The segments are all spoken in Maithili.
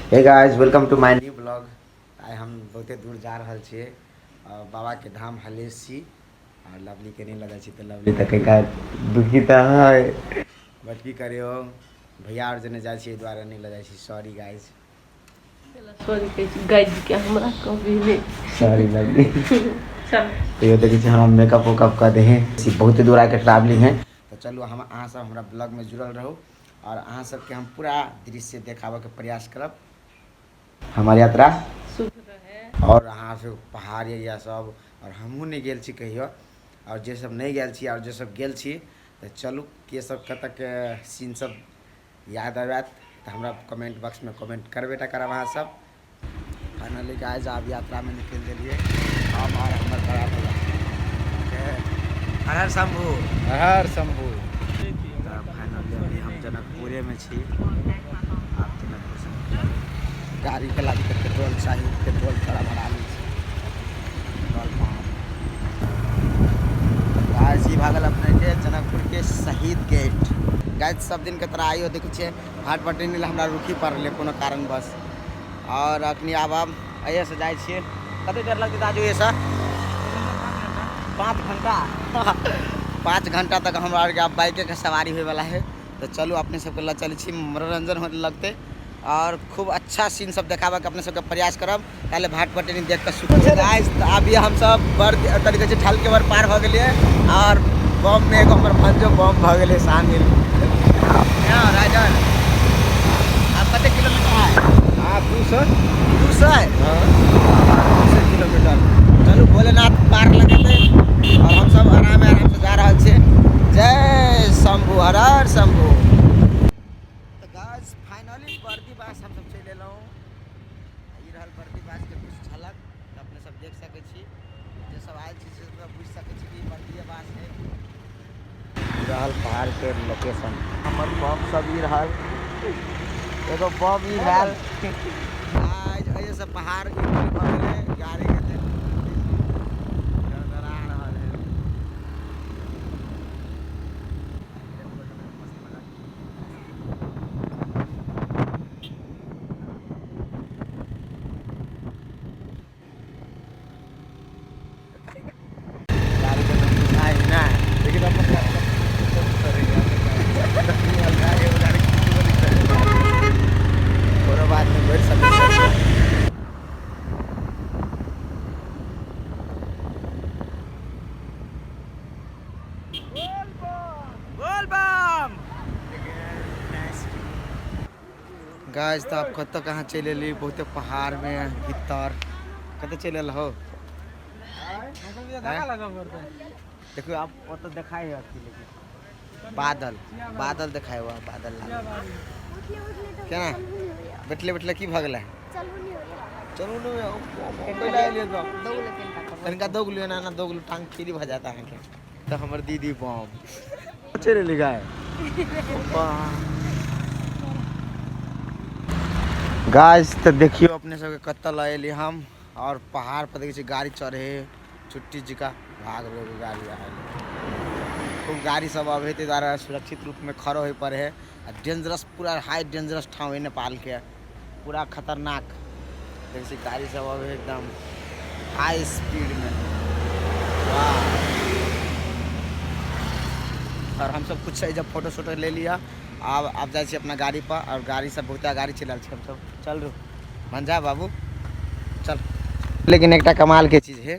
Hey guys, welcome to my new blog. आइ हम बहुते दूर जा रहल छियै बाबाके धाम हलेश छी आओर लवलीके नहि लऽ जाइ छी तऽ लवली तऽ कनिका दुखी तऽ है, बट की करियौ, भैया आओर जने जाइ छियै एहि दुआरे नहि लऽ जाइ छी। Sorry guys. सॉरी कहै छी गाइज के, हमरा कहबी नहि। Sorry lovely. चल। तैयो देखै छी हमरा मेकअप उकअप कऽ दे है। बहुते दूर आके ट्रैवलिंग है, तऽ चलू हम अहाँ सब हमरा ब्लॉगमे जुड़ल रहू और अहाँ सबके हम पूरा दृश्य देखाबऽके प्रयास करब। हमर यात्रा शुभ रहे। और अहाँ सब पहाड़ एरिया सब, और हमहूँ नहि गेल छी कहियो, और जे सब नहि गेल छी और जे सब गेल छी, तऽ चलू के सब कतऽके सीन सब याद आबत तऽ हमरा कमेंट बॉक्समे कमेंट करबे टा करब अहाँ सब। फाइनली गाइस, आब यात्रामे निकलि गेलियै हम और हमर बड़ा भैया। हर हर शंभू। हर हर शंभू। तऽ फाइनली अभी हम जनकपुरेमे छी। आब जनकपुरसँ निकलब। गाड़ीके लागी तऽ पेट्रोल चाही, पेट्रोल थोड़ा भरा लै छी पेट्रोल पंप। गाइस, ई भऽ गेल अपनेके जनकपुरके शहीद गेट। गाइस, सब दिनके तरह आइयो देखै छियै हाट पटनी लए हमरा रुकी पड़लै कोनो कारणवश, और अखनी आब हम एहिसँ जाइ छियै। कतेक देर लगतै दाजू एहिसँ? 5 घंटा। 5 घंटा तक हमरा आरके आब बाइकेके सवारी होइवला है। तऽ चलू अपने सबके लऽ चलै छी, मनोरंजन होने लगतै और खूब अच्छा सीन सब देखाबऽके अपने सबके प्रयास करब। काल्हि भाट पटनी देख कऽ सुख। गाइस, तऽ अभी हमसब बड़ तरीके से ढल के बड़ पार भऽ गेलियै और बम में एगो हमर भंजो बम भऽ गेलै शामिल। राजन, आब कते किलोमीटर है? आब 200। 200? हाँ। 200 किलोमीटर। चलू भोलेनाथ पार लगेतै और हमसब आराम आराम से जा रहल छियै। जय शंभू, हर हर शंभू। तऽ गाइस, फाइनली बर्दीबास हमसब चलि एलहुँ। ई रहल बर्दीबासके कुछ झलक, तऽ अपने सब देख सकै छी। जे सब आयल छी से सब बुझि सकै छी कि बर्दिएबास है। ई रहल पहाड़के लोकेशन। हमर बम सब ई रहल, एगो बम ई भेल। आज एहिसँ पहाड़ एंट्री भऽ गेलै। गाड़ीके गड़गड़ा रहल है। गाड़ी के तो बुझाइ ना, लेकिन अपन गाड़ी का करेंगे। कोनो बात नहीं, बैठ सकै छी। बोल बम। गाइस, तऽ आब कतऽ कहाँ चलि एली? बहुते पहाड़मे भीतर कतऽ चलि एल हो? देखियौ, आब ओतऽ देखाइ है अथी, लेकिन बादल बादल देखाइ हुआ, बादल लागल केना। बैठले बैठले की भऽ गेलै? चलू ने, कैला एलियै? तऽ कनिका दौग लियौ ना, दौग लियौ, टांग फ्री भऽ जायत अहाँके। तऽ हमर दीदी बम चलि एली। गाय गाइस, तऽ देखियौ अपने सबके कतऽ लऽ एली हम। और पहाड़ पर देखै छी गाड़ी चढ़े है छुट्टी जिका भाग रहे गाड़ी आयल। खूब गाड़ी सब अबै है, ताहि दुआरे सुरक्षित रूपमे खड़ो होय पड़े है। आ डेंजरस, पूरा हाई डेंजरस ठाव है नेपाल के, पूरा खतरनाक। देखै छी गाड़ी सब अबै है एकदम हाई स्पीड में। वाह! और हमसब कुछ जब फोटो शोटो ले लिया, आब आब जाइ छी अपना गाड़ी पर। और गाड़ी सब बहुते गाड़ी चलि रहल छै। हमसब चल रू भंजा बाबू चल। लेकिन एकटा कमाल के चीज है,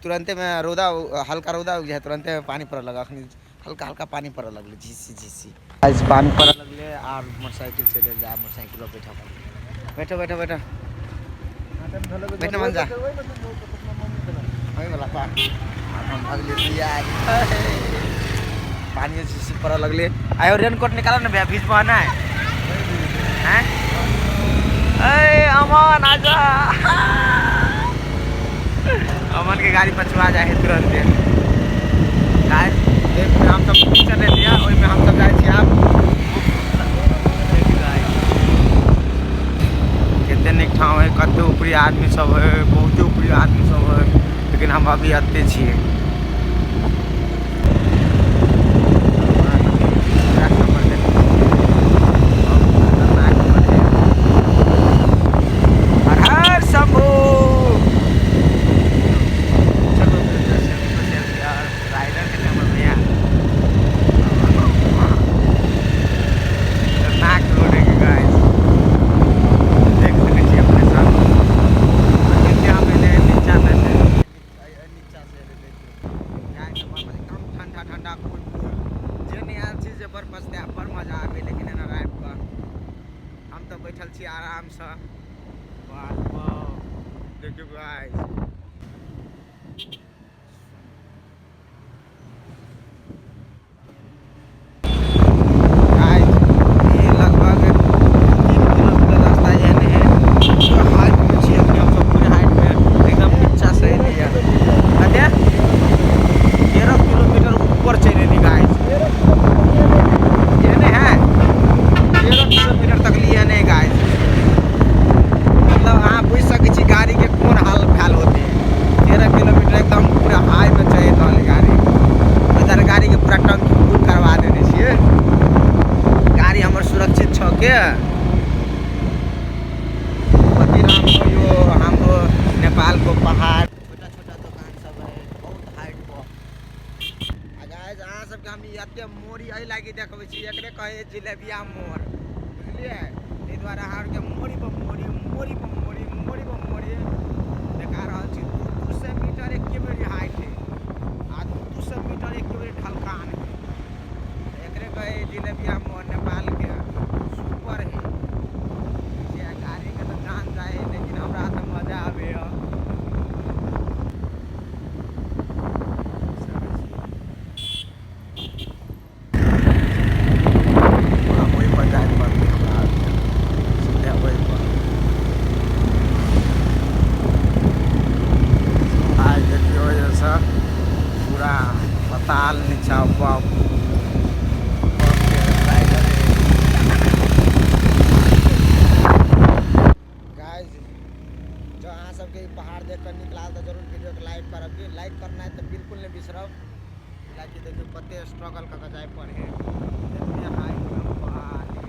तुरंते में रौदा, हल्का रौदा उग जाए, तुरंते में पानी पड़ऽ लगल। अखनी हल्का हल्का पानी पड़ऽ लगलै, झीसी झीसी। आज पानी पड़ऽ लगलै आर मोटरसाइकिल चलि जाए। मोटरसाइकिल पर बैठऽ बैठो बैठो बैठो बैठो भंजा वही वाला पार। आब हम भगलियै तैयार। पानी झीसी पड़ऽ लगलै। आयो रेनकोट निकालो ने भैया, भीज ना है हैं। ए अमन आजा, अमन के गाड़ी पछुआ जाए है तुरंते। गाइस देख, हम सब पिक्चर ले लिया, ओहिमे हम सब जाइ छी आब। कते नीक ठाव है, कते ऊपरी आदमी सब है, बहुते ऊपरी आदमी सब है, लेकिन हम अभी एते छियै। पूरा सफर देखू। बहुत खतरनाक सफर है। छी आरामसँ। वाह वाह, देखियौ गाइस। गाइस ये लगभग 3 किलोमीटर रास्ता एहन है, पूरा हाइट में छी अखनी हमसब, पूरे हाइट में एकदम नीचा से एलियै। कते 13 किलोमीटर ऊपर चलि एली गाइस। एहने है 13 किलोमीटर तक लिए एहने गाइस। मतलब अहाँ बुझि सकै छी गाड़ी के कोन हाल भेल होतै। 13 किलोमीटर एकदम पूरा हाई में चलि रहल है गाड़ी। इधर गाड़ी के पूरा टंकी फुल करवा देने छियै। गाड़ी हमर सुरक्षित छ के। कति राम्रो यो हाम्रो नेपालको पहाड, छोटा छोटा दोकान सब है बहुत हाइट पर। आ गाइस अहाँ सबके हम ई एते मोरी एहि लागि देखबै छी, एकरे कहै जिलेबिया मोड़, बुझलियै? ताहि दुआरे अहाँ आरके मोरी पर मोरी, मोरी पर मोरी, मोरी पर मोरी देखा रहल छी। 200 मीटर एके बेरी हाइट है आ 200 मीटर एके बेरी ढलकान है। एकरे कहै जिलेबिया मोड़ नेपाल के सुपर है। जे गाड़ी के तऽ जान जाए, लेकिन हमरा तऽ मजा आबैए। ओहि पर जाय पड़तै हमरा, सीधे ओहि पर। आज देखियौ एहिसँ पूरा पताल नीचा बाप। गाइस जो अहाँ सबके ई पहाड़ देख कऽ नीक लागल तऽ जरूर वीडियो के लाइक करब। लाइक करनाइ तऽ बिल्कुल नहि बिसरब। लाइक देखियौ कते स्ट्रगल कऽ कऽ जाय पड़े है, एते हाइट में पहाड़ है,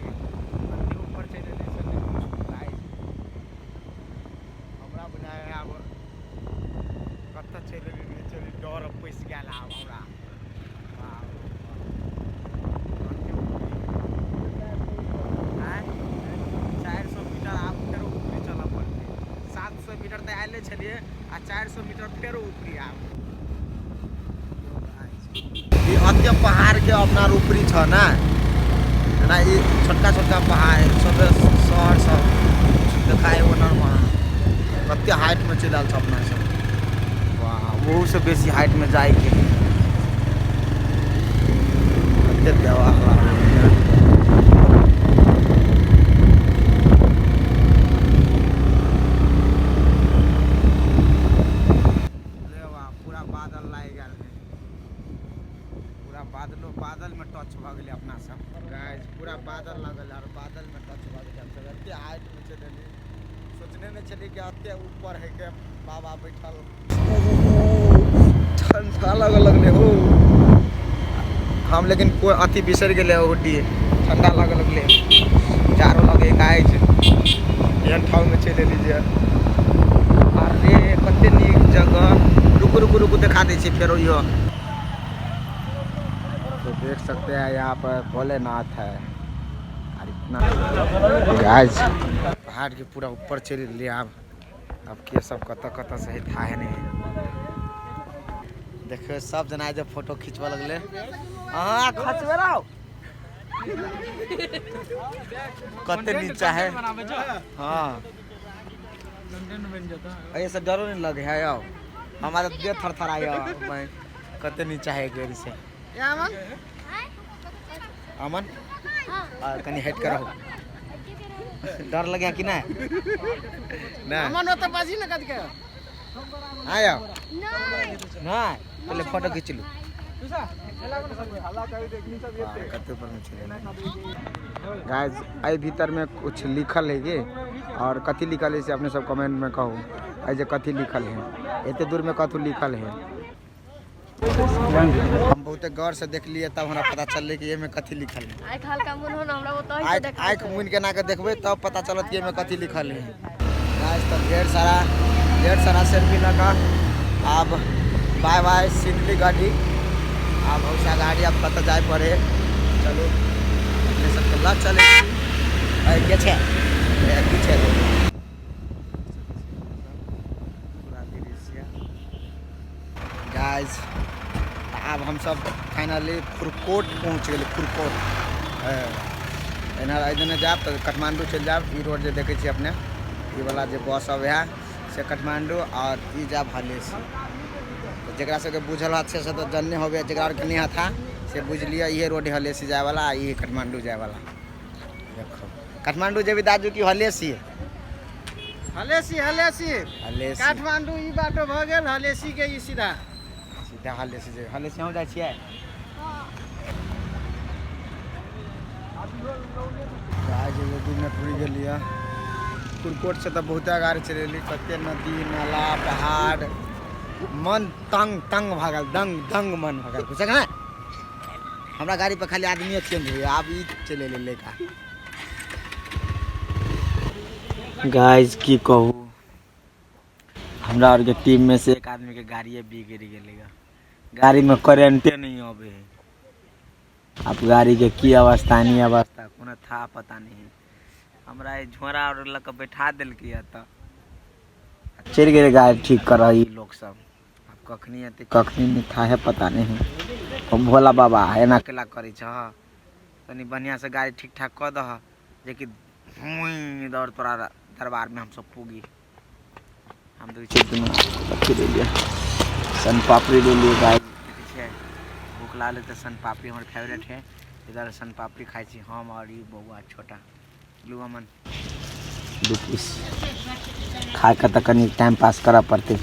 कते ऊपर चलि एलियै से नहि पूछू गाइस। हमरा बुझाइ है आब कतऽ चलि एलियै, नहि चलि, डर पैसि गेल आब हमरा। आँय 400 मीटर आब फेरो ऊपरी चलऽ पड़तै। 700 मीटर तऽ आयले छलियै आ 400 मीटर फेरो ऊपरी आब। ई अत्य पहाड़ के अपना ऊपरी छ ना, जेना ई छोटका छोटका पहाड़ सब शहर सब देखाय ओनर वहाँ कते हाइट में चलि आयल छ अपना सब। वाह, ओहू से बेसी हाइट में जाइके कते देवा। पूरा बादल लागि गेल है, पूरा बादलो बादल में टच भऽ गेलै अपना सब। गाइस पूरा बादल लागल और बादल में टच भऽ गेलै। हमसब एते हाइट में चलि एलियै, सोचने नहि छलियै कि एते ऊपर है के बाबा बैठल। ठंडा लगऽ लगलै हो हम, लेकिन कोई अथी बिसरि गेलै हुड्डी, ठंडा लगऽ लगलै, जाड़ो लगे गाइस। एहन ठाउँ में चलि एली जे अरे कते नीक जगह। रुकू रुकू रुकू देखा दै छी फेरो यो। तो देख सकते हैं यहाँ पर भोलेनाथ है और इतना गाइस पहाड़ के पूरा ऊपर चलि गेलियै। आब अब के सब कतऽ कतऽ से था है नहीं। देखियौ सब जना जे फोटो खिंचबऽ लगलै। अहाँ खचबे रहो कते नीचा है। हाँ ऐसे डरो नहीं लगे है यार, हमारा देह थरथराया मैं कते नीचा है गेल से। अमन अमन कनी हट कर रहो, डर लगे कि नहीं? नहीं अमन ओतऽ बाजी ने कद के आयो नहीं, पहले फोटो खींच लू। कते ऊपर में चले गाइस। एहि भीतर में कुछ लिखल है के, और कथी लिखल है से अपने सब कमेंट में कहू। एहि जे कथी लिखल है, एते दूर में कथू लिखल है। हम बहुते गौर से देखलिए तब हमरा पता चललै कि एहिमे कथी लिखल है। आँखि हल्का मुन हो ना, हमरा ओतहि से आँखि देखा। आँखि मुनि के ना के देखबै तब पता चलत कि एहिमे कथी लिखल है। गाइस तऽ ढेर सारा सेल्फी लऽ कऽ आब बाय बाय सिडली गाड़ी। आब हौसा गाड़ी आब कतऽ जाय पड़े, चलू अपने सबके लऽ चलै छी। के छै? की छै? पूरा दृश्य गाइस। आब हमसब फाइनली खुरकोट पहुँच गेली। खुरकोट एना एहि दने जायब तऽ काठमाण्डू चलि जायब। ई रोड जे देखै छियै अपने, ई वाला जे बस अबै है से काठमाण्डू, आओर ई जायब हलेसी। तऽ जकरा सबके बुझल हत से तऽ जनने होबे, जकरा आरके नहि हत से बुझि लिअ। इहे रोड है हलेसी जायवला आ ई काठमाण्डू जायवला। देखो, काठमाण्डू जेबी दाजू की हलेसी? हलेसी, हलेसी। हलेसी। काठमांडू ई बाटो भऽ गेल, हलेसी के ई सीधा। सीधा हलेसी जेबै। हलेसी हम जाइ छियै। गाय जे 2 मिनट रुकि गेलियै। पुरकोटसँ तऽ बहुते अगाड़ी चलि गेली। कते नदी नाला पहाड़, मन तंग तंग भऽ गेल, दंग दंग मन भऽ गेल। बुझल ने, हमरा गाड़ी पर खाली आदमीए चेंज होइए। आब ई चलि एलै लड़का। गाइस, की कहू, हमरा आरके टीम में से एक आदमी के गाड़िए बिगड़ गेलै। गाड़ी में करेंटे नहीं अबे है। अब गाड़ी के की अवस्था, नहीं अवस्था कोनो था पता नहीं। हमरा ई झोरा और लऽ कऽ बैठा देलकै तऽ चलि गेलै गाड़ी ठीक करऽ ई लोक सब। आब कखनी एतै, कखनी नहि, था है पता नहीं। ओ भोला बाबा, एना केला करै छह? तनी बढ़िआँसँ गाड़ी ठीक ठाक कऽ दह जेकि हुई दौड़ तोरा दरबारमे हमसब पुगी। हम देखै छियै दुनू अथी ले लिअ, सन पापड़ी ले लिअ। गाय देखै छियै, भूख लागल तऽ सन पापड़ी हमर फेवरेट है। इधर सन पापड़ी खाइ छी हम आओर ई बौआ छोटा। लू अमन, 2 पीस खा कऽ तऽ कनि टाइम पास करऽ पड़तै।